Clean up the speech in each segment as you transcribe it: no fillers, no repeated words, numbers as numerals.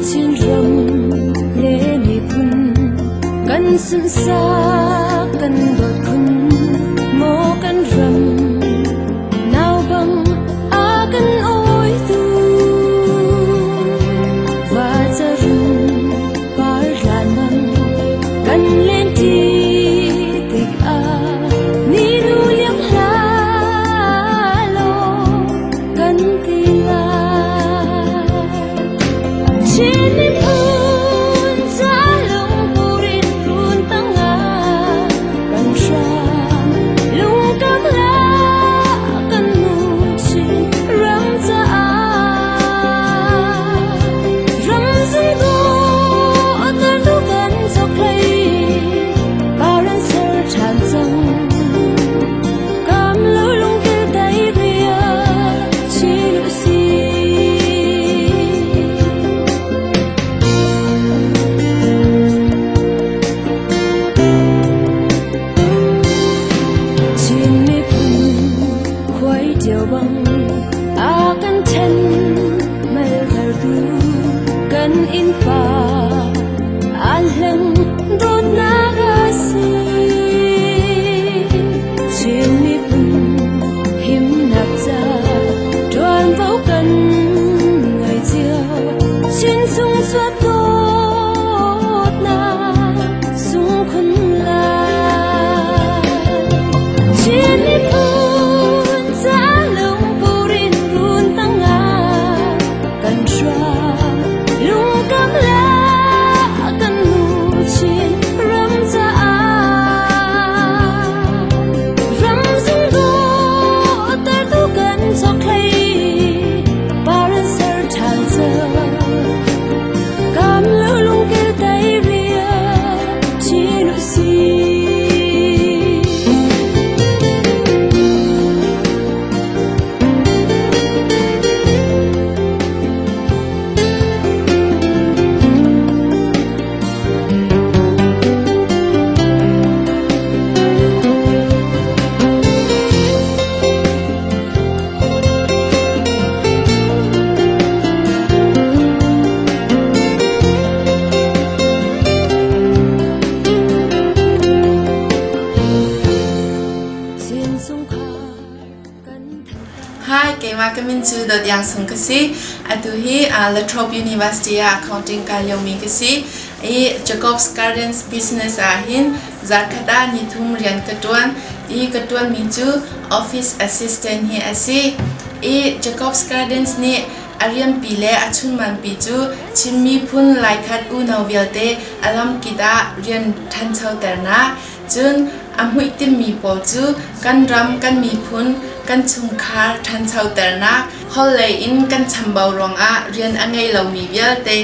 Chinram le miphun kan sunsak kan dawt khun maw kan ram nau bang a kan awitu va carun par hlan bang kan len ṭi tikah ni nu liam hlah law kan ti lai. Chin miphun ca lungpur in run tangah kan hram lungkam hlah kan nu Chin ram caah ramzung dawt tu kan chokhlei par an ser ṭhan cang kam lo lungkil dai ria chin usih. Chin miphun khuai ṭio bang a kan ṭhen maltertu kan innpa an hleng dawtnak a si. Chin miphun himnak ca ṭuanvo kan ngei cio. Chin chung chuat dawtnak sungkhun lai. Chin miphun ca lungpur in run tangah kan hram lungkam le kan nu Chin ram caah ramzung dawtertu kan chokhlei par an ser ṭhan cang kam lo lungkil dai ria chin usih. Chin chungkhar kan Hi, keimah ka min cu Dawt Iang Sung ka si. Atu hi La Trobe University ah accounting kai liomi ka si. I Jacobs Gardens business ah hin zarkhat ah nithum rian ka ṭuan. I ka ṭuanmi cu office assistant hi a si. I Jacobs Gardens nih a rianpi le a chunmanpi cu Chin miphun Laikhat unau vialte a lamkip ah rian ṭhanchoternak, cun a hmuihtimmi pawl cu kan ram, kan miphun, kan chungkhar ṭhanchoternak, holh lei in kan chambau ruangah rian a ngei lomi vialte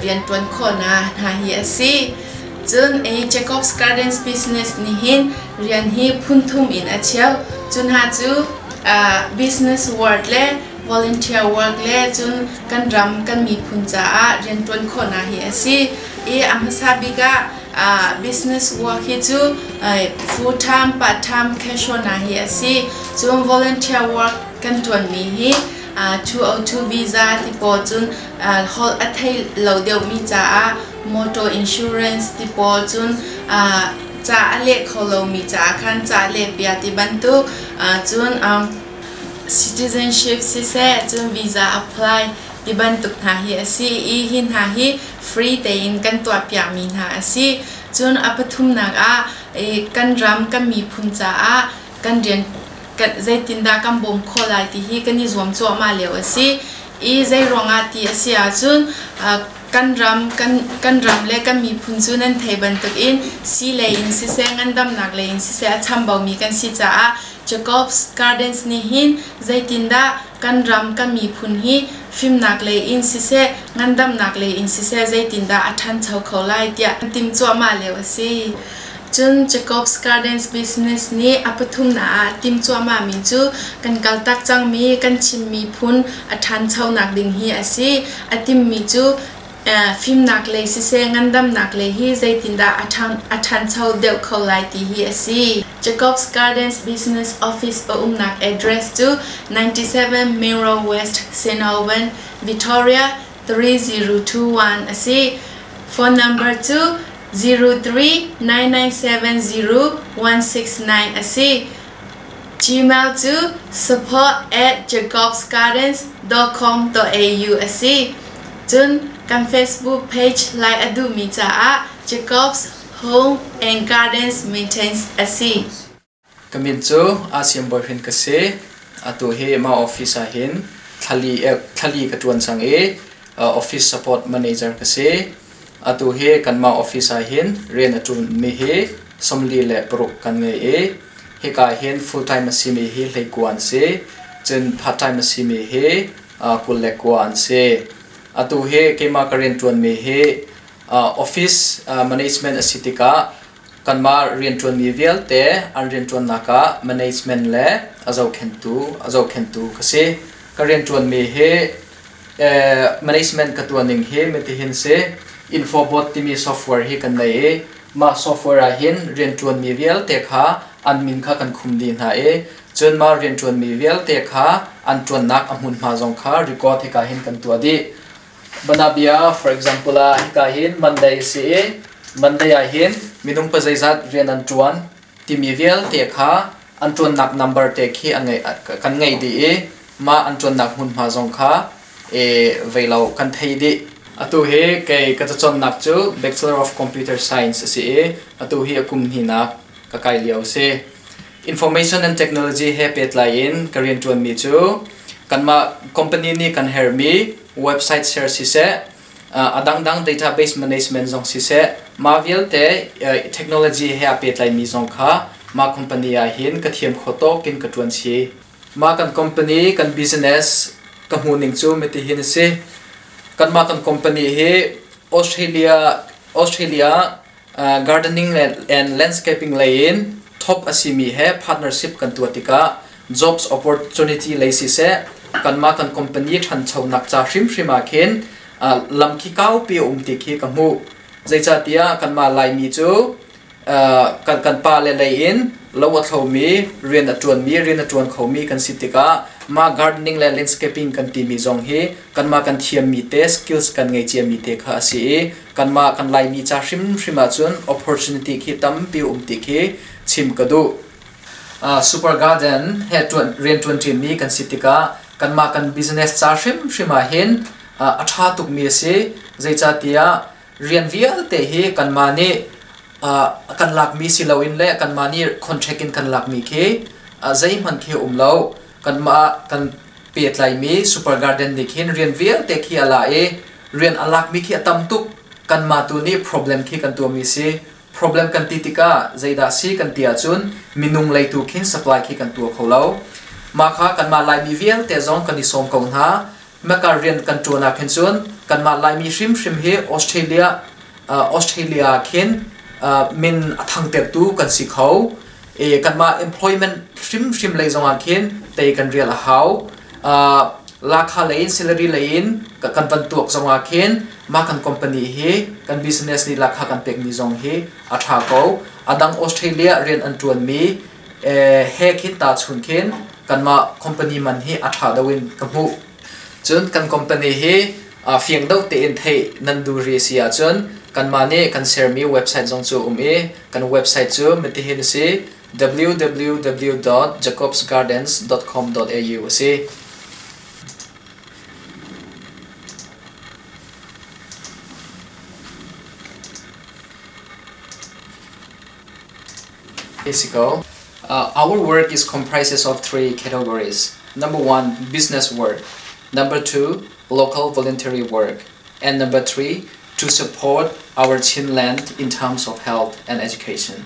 rian ṭuan khawhnak hna hi a si. Cun Jacobs Gardens business nih hin rian hi phun thum in a cheu. Cu hna cu business world le volunteer work le cun kan ram kan miphun caah rianṭuan khawhnak hi a si. I a hmasa bik ah business work hi cu full time, part time, casual hna hi a si. Cun volunteer work kan ṭuanmi hi 202 visa ti pawl cun holh a thei lo deuhmi caah motor insurance ti pawl cun ca a leh kho lomi caah khan ca leh piak ti bantuk cun citizenship siseh cun visa apply ti bantuk hna hi a si i hi hna hi free tein kan tuahpiakmi hna a si. Cun a pathumnak ah kan ram kan miphun caah kan rian zeitindah kan bawm khawh lai ti hi kan i zuam cuahmah lio a si. I zei ruangah ti a si ahcun kan ram kan ram le kan miphun cu nan thei bantukin sii lei in siseh ngandamnak lei in siseh a chambaumi kan si caah Jacobs Gardens nih hin zeitindah kan ram kan miphun hi fimnak lei in siseh ngandamnak lei in siseh zeitindah a ṭhancho kho lai tiah an timh cuahmah lio a si. Cun Jacobs Gardens business nih a pathumnak ah timh cuahmahmi cu kan kaltak cangmi kan Chin miphun a ṭhanchonak ding hi a si. A timmi cu fimnak lei siseh ngandamnak lei hi zeitindah a ṭhancho deuh kho lai ti hi a si. Jacobs Gardens Business Office a umnak address cu 97 Main Road West, St. Albans, Victoria 3021 a si. Phone number cu 03 9970 169 a si. Gmail cu support at jacobsgardens.com.au a si. Cun kan Facebook page like a duhmi caah Jacobs Home and Gardens Maintenance a si. Ka min cu Asiam Boyhrin ka si. Atu hi mah office ah hin thlali thlali ka ṭuan cang i office support manager ka si. Atu hi kanmah office ah hin rian a ṭuanmi hi 46 kan ngei i hika hin full time a simi hi 19 an si. Cun part time a simi hi 29 an si. Atu hi keimah ka rian ṭuanmi hi office management a si tikah kanmah rianṭuanmi vialte an rianṭuannak ah management le a zohkhenhtu a zohkhenhtu ka si. Ka rianṭuanmi hi management ka tuahning hi mitihin si. Infobot timi software hi kan nei i mah software ah hin rianṭuanmi vialte kha an min kha kan khum dih hna i cun mah rianṭuanmi vialte kha an ṭuannak a hmunhma zong kha record hika hin kan tuah dih. Banabia for example ah hika hin Monday a si i Monday ah hin minung pazeizat rian an ṭuan timi vialte kha an ṭuannak number te khi an ngei, kan ngei dih i mah an ṭuannak hmunhma zong kha e, vei lo kan thei dih. Atu hi kei ka cacawnnak cu Bachelor of Computer Science a si i atu hi a kum hnihnak ka kai lio a si. Information and Technology he pehtlai in ka rianṭuanmi cu kanmah company nih kan herhmi website share siseh, a dangdang database management zong siseh, mah vialte technology he aa pehtlaimi zong kha mah company ah hin ka thiam kho tawk in ka ṭuan chih. Mah kan company, kan business ka hmuhning cu mitihin a si. Kanmah kan company hi Australia, Australia gardening and landscaping lei in top a simi he partnership kan tuah tikah jobs opportunity lei siseh kanmah kan company ṭhanchonak ca hrimhrim ah khin lam khi kaupi a um ti khi ka hmuh. Zeicahtiah kanmah Laimi cu kan pa le lei in lo a thlomi, rian a ṭuanmi, rian a ṭuan khomi kan si tikah mah gardening le landscaping kan timi zong hi kanmah kan thiammi te skills kan ngei ciami te kha a si i kanmah kan Laimi ca hrimhrim ahcun opportunity khi tampi um ti khi chim ka duh. Super Garden he ṭuan rian ṭuanṭimi kan si tikah kanmah kan business ca hrimhrim ah hin a ṭha tukmi a si. Zeicahtiah rian vialte hi kanmah nih kan lakmi si loin le kanmah nih contract in kan lakmi khi zeihmanh khi um lo. Kanmah kan pehtlaimi Super Garden nih khin rian vialte khi a la i rian a lakmi khi a tam tuk. Kanmah tu nih problem khi kan tuahmi si. Problem kan ti tikah zeidah si kan ti ahcun minung lei tu khin supply khi kan tuah kho lo. Mah kha kanmah Laimi vialte zong kan i sawm ko hna. Maka rian kan ṭuan ah khin cun kanmah Laimi hrimhrim hi Australia Australia khin min a thangtertu kan si kho. E kanmah employment hrimhrim lei zong ah khin tei kan rial a hau. Lakha lei in salary lei in kan van tuak zong ah khin mah kan company hi kan business nih lakha kan pekmi zong hi a ṭha ko. A dang Australia rian an ṭuanmi he khin ta chun khin kanmah company man hi a ṭha deuh in ka hmuh. Cun kan company hi fiang deuh tein theih nan duh rih si ahcun kanmah nih kan sermi website zong cu um i kan website cu mitihin a si www.jacobsgardens.com.au a si. Basically, our work is comprises of three categories. Number one, business work. Number two, local voluntary work. And number three, to support our Chinland in terms of health and education.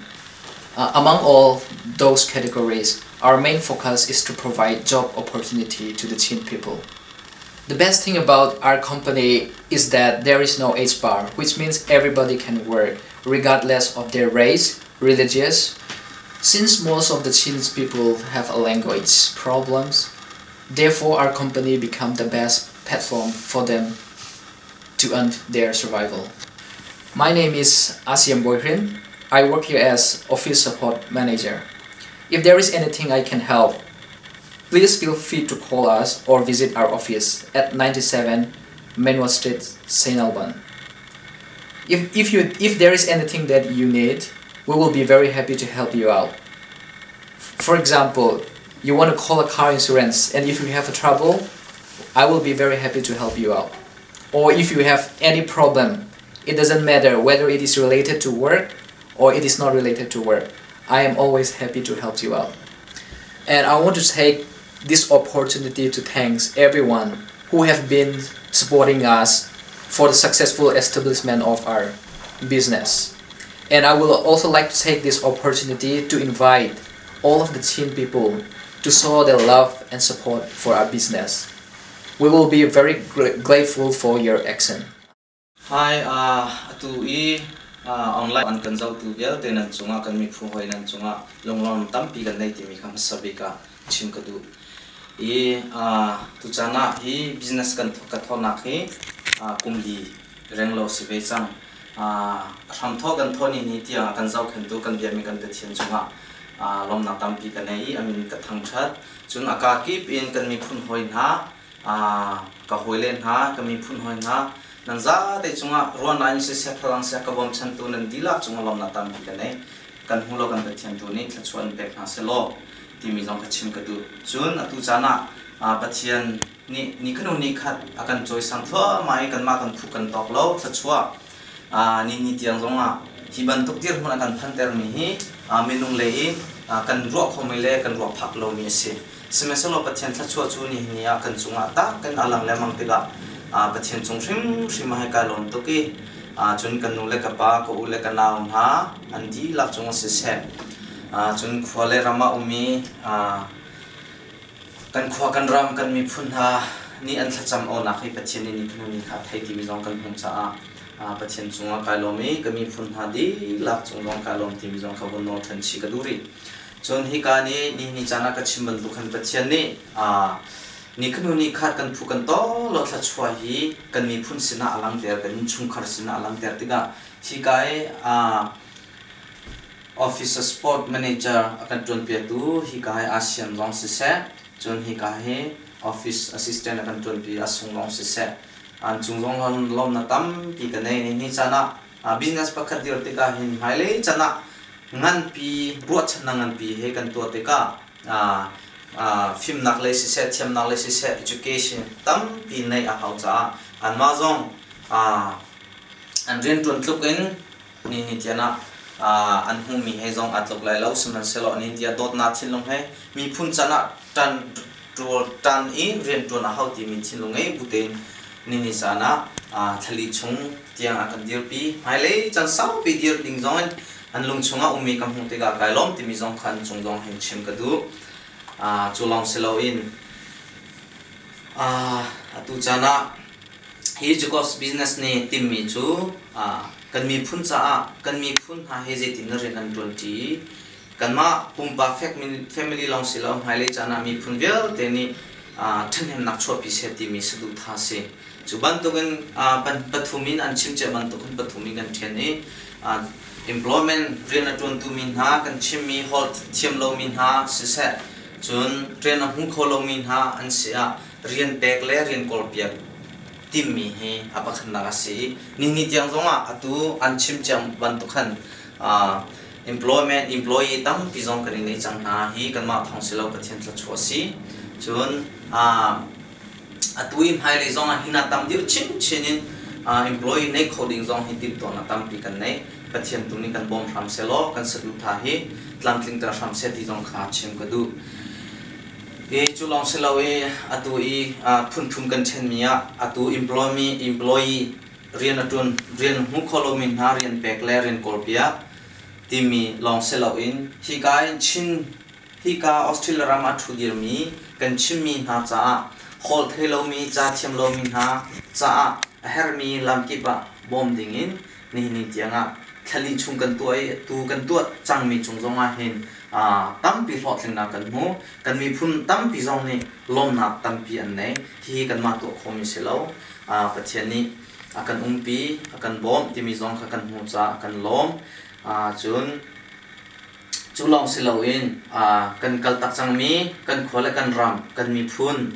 Among all those categories, our main focus is to provide job opportunity to the Chin people. The best thing about our company is that there is no age bar, which means everybody can work, regardless of their race, religious. Since most of the Chin people have a language problems, therefore our company become the best platform for them to earn their survival. My name is Asiam Boyhrin. I work here as office support manager. If there is anything I can help, please feel free to call us or visit our office at 97 Manuel Street, St. Alban. If there is anything that you need, we will be very happy to help you out. For example, you want to call a car insurance, and if you have a trouble, I will be very happy to help you out. Or if you have any problem, it doesn't matter whether it is related to work or it is not related to work. I am always happy to help you out. And I want to take this opportunity to thank everyone who have been supporting us for the successful establishment of our business. And I will also like to take this opportunity to invite all of the Chin people to show their love and support for our business. We will be very grateful for your action. Hi, atu i online an kan zohtu vialte nan cungah, kan miphun hawi nan cungah lunglawm tampi kan nei timi kha hmasa bik ah chim ka duh. I tuchan ah hi business kan ka thawnak hi kum li renglo si ve cang. Hramthawk kan thawh ni ni tiang kan zohkhentu kan biakmi kan Pathian cungah lawmnak tampi ka nei i a min ka thangṭhat. Cun a kakip in kan miphun hawi hna, ka hawile hna, ka miphun hawi hna, nan zate cungah ruahnak in siseh, thazaang seh ka bawmchantu nan dihlak cungah lawmnak tampi ka nei. Kan hmu lo kan Pathian tu nih thluachuah in pek hna sehlaw timi zong ka chim ka duh. Cun atu caan ah Pathian nih ni khanu ni khat a kan cawisang thluahmah i kanmah kan phu kan tawk lo thluachuah ni ni tiang zongah hi bantuk dirhmun a kan phantermi hi minung lei i kan ruah khomi le kan ruah phak lomi a si. Sihmanhsehlaw Pathian thluachuah cu nihin ni ah kan cungah tak kan alang lengmang tikah Pathian cung hrimhrim ah hei kai lawm tuk i cun kan nu le ka pa, ka u le ka nau hna an dihlak cungah siseh, cun khua le ram ah ummi kan khua kan ram kan miphun hna nih an thlacam awnak hi Pathian nih ni khanu ni kha thei timi zong kan hmuh caah Pathian cungah kai lawm i ka miphun hna dihlak cung zong kai lawm timi zong kha vun nawl ṭhan chih ka duh rih. Cun hika nih nihin caan ah ka chim bantuk khan Pathian nih ni khanu ni khat kan phu kan to lo thluachuah hi kan miphun sinah a langter, kan innchungkhar sinah a langter tikah hika i office sport manager a kan ṭuanpiaktu hika hi ASEAN zong siseh, cun hika hi office assistant a kan ṭuanpi a sung zong siseh, an cung zong lawmnak tampi ka nei. Ni caan ah business pakhat dir tikah hin hmailei caan ah nganpi, ruahchannak nganpi he kan tuah tikah fimnak lei siseh, thiamnak lei siseh, education tampi neih a hau caah anmah zong an rianṭuan tluk in ni ni tian ah an hmuhmi he zong aa tluk lai lo. Sihmanhsehlaw nihin tiah dawtnak thinlung he miphun can ah ṭan ṭan i rianṭuan a hau timi thinlung ngei bu tein nini caan ah thlali chung tiang a kan dirpi. Hmailei caan saupi dir ding zong in an lung chungah ummi ka hmuh tikah kai lawm timi zong kha an cung zong hin chim ka duh. Cu lawng si loin atu caan ah hi Jacob's business nih timmi cu kan miphun caah kan miphun hna he zeitin na rian an ṭuanṭi, kanmah pumpak family lawng si lo, hmailei caan ah miphun vialte nih ṭhahnemnak chuahpi seh timi saduhthah a si. Cu bantukin pathum in an chim cia bantukin pathum in kan ṭhen i employment rian a ṭuantu mi hna, kan chimmi holh thiam lomi hna siseh, cun rian a hmu kho lomi hna an si ah rian pek le rian kawlpiak timmi hi a pakhatnak a si i nihnih tiang zongah atu an chim cia bantuk khan employment employee tampi zong kan i nei cang hna hi kanmah thawng si lo, Pathian thluachuah a si. Cun atu i hmailei zongah hina tam deuh chinchin in employee nei kho ding zong hi timhtuahnak tampi kan nei. Pathian tu nih kan bawm hram sehlaw kan saduhthah hi tlamtlingter hram seh ti zong kha chim ka duh. I cu lawng si lo i atu i phunthum kan ṭhenmi ah atu employee rian a ṭuan, rian hmu kho lomi hna rian pek le rian kawlpiak timi lawng si loin hika in Chin hika Australia ram ah ṭhu dirmi kan chimmi hna caah holh thei lomi, ca thiam lomi hna caah a herhmi lamkip ah bawm dingin nihin ni tiangah thlali chung kan tuah i tu kan tuah cangmi cung zongah hin tampi hlawhtlinnak kan hmu. Kan miphun tampi zong nih lawmnak tampi an nei. Hihi kanmah tuah khawhmi si lo, Pathian nih a kan umpi, a kan bawmh timi zong kha kan hmuh caah kan lawm. Cun cu lawng si loin kan kaltak cangmi kan khua le kan ram, kan miphun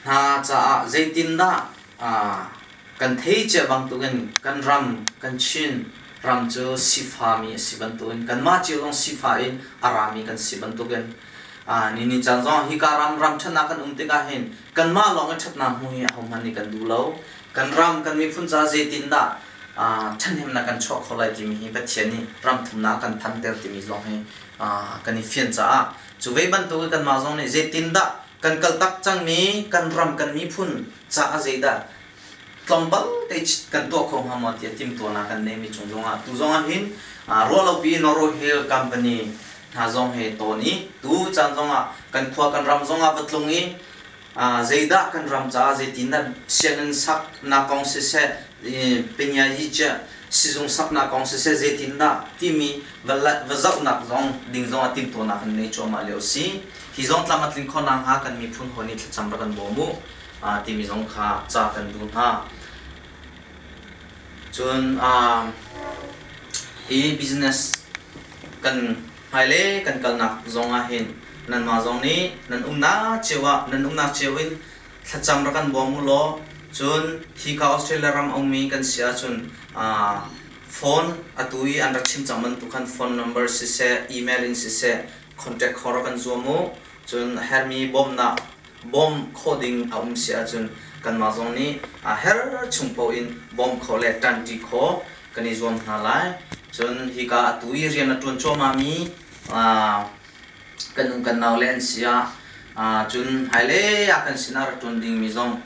hna caah zeitindah Kan thei cia bantukin kan ram, kan Chin ram cu sifami a si bantukin kanmah cio zong sifa in a rami kan si bantukin nini caan zong hika ram ram ṭhatnak kan um tikah hin kanmah lawng i ṭhatnak hmu hi ahohmanh nih kan duh lo. Kan ram, kan miphun ca zeitindah ṭhahnemnak kan chuah khawh lai timi hi Pathian nih ram thumnak kan phanter timi zong hi kan i fian caah cu ve bantuk kanmah zong nih zeitindah kan kaltak cangmi kan ram kan miphun caah zeidah tlawmpal te kan tuah kho hnga maw tiah timhtuahnak kan neimi cung zongah tu zongah hin ruahlopi Noro Hill Company hna zong he tawn i tu caan zongah kan khua kan ram zongah va tlung i zeidah kan ram caah zeitindah sianginn saknak kong siseh pinya yi cia sizung saknak kong siseh zeitindah timi va zohnak zong ding zongah timhtuahnak kan nei cuahmah lio si. Hi zong tlam a tlin khawh nakhnga kan miphun hawi nih thlacam rak kan bawm u timi zong kha ca kan duh hna. Cun hi business kan hmailei kan kalnak zong ah hin nanmah zong nih nan umnak cio ah nan umnak cio in thlacam rak kan bawm u law cun hika Australia ram a ummi kan si ahcun phone atu i an rak chim cang bantuk khan phone number siseh email in siseh contact kho rak kan zuam u. Cun a hermi bawmhnak bawm khawh ding a um si ahcun kanmah zong nih a her chung paoh in bawm khawh le ṭanṭi khawh kan i zuam hna lai. Cun hika atu i rian a ṭuan cuahmahmi kan um kan nau le an si ah cun hmailei ah kan sinah rak ṭuan dingmi zong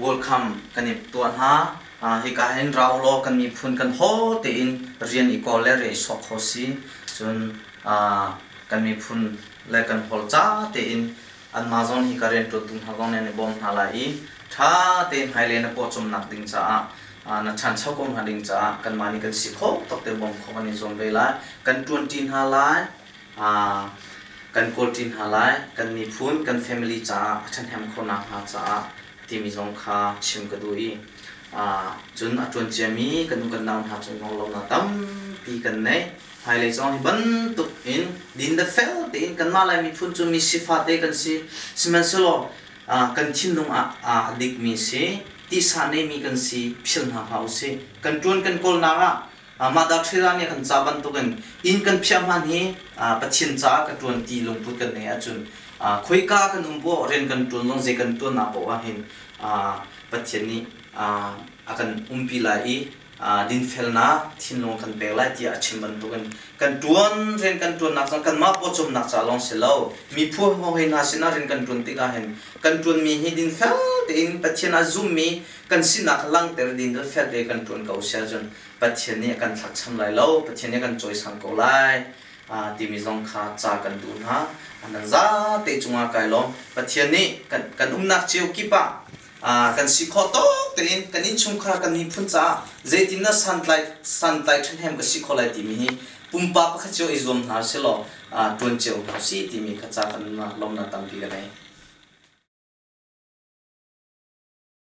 welcome kan i tuah hna. Hika hin ra ulaw kan miphun kan haw tein rian i kawl le rian i sawk kho si. Cun kan miphun le kan hawl ca tein anmah zong hika rianṭuantu hna zong nih an i bawm hna lai i ṭha tein hmailei na pawcawmnak ding caah na ṭhancho ko hna ding caah kanmah nih kan si khawh tawk te bawm khawh kan i zuam ve lai. Kan ṭuanṭi hna lai. Kan kawlṭi hna lai. Kan miphun, kan family caah a ṭhahnem khawhnak hnga caah timi zong kha chim ka duh i cun a ṭuan ciami kan nu kan nau hna cung zong lawmhnak tampi kan nei. Hmailei zong hi bantuk in din le fel tein kanmah Lai miphun cu mi sifate kan si. Sihmanhsehlaw kan thinlung ah a dikmi si, tisa neimi kan si philh hna hlah usih. Kan ṭuan kan kawlnak ah mah dah nih kan ca bantukin inn kan phiah hman hi Pathian caah ka ṭuan ti lungput kan neih ahcun khoika kan um poah rian kan ṭuan zong zei kan ṭuannak poah ah hin Pathian nih a kan umpi lai i dinfelnak thinlung kan pek lai tiah a chim bantukin kan ṭuan rian kan ṭuannak zong kanmah pawcawmnak ca lawng si lo mi phu hawi hna sinah rian kan ṭuan tikah hin kan ṭuanmi hi dinfel tein Pathian a zummi kan sinak langhter ding fel te kan ṭuan ko si ahcun Pathian nih a kan thlakcham lai lo, Pathian nih a kan cawisan ko lai timi zong kha ca kan duh hna. Nan zate cungah kai lawm. Pathian nih kan umnak cio kip ah kan si khawh tawk tein kan innchungkhar kan miphun caah zeitin dah santlai santlai ṭhahnem ka si khawh lai timi hi pumpak pakhat cio i zuam hna silaw ṭuan cio hna usih timi kha ca kan lawmnak tampi ka nei.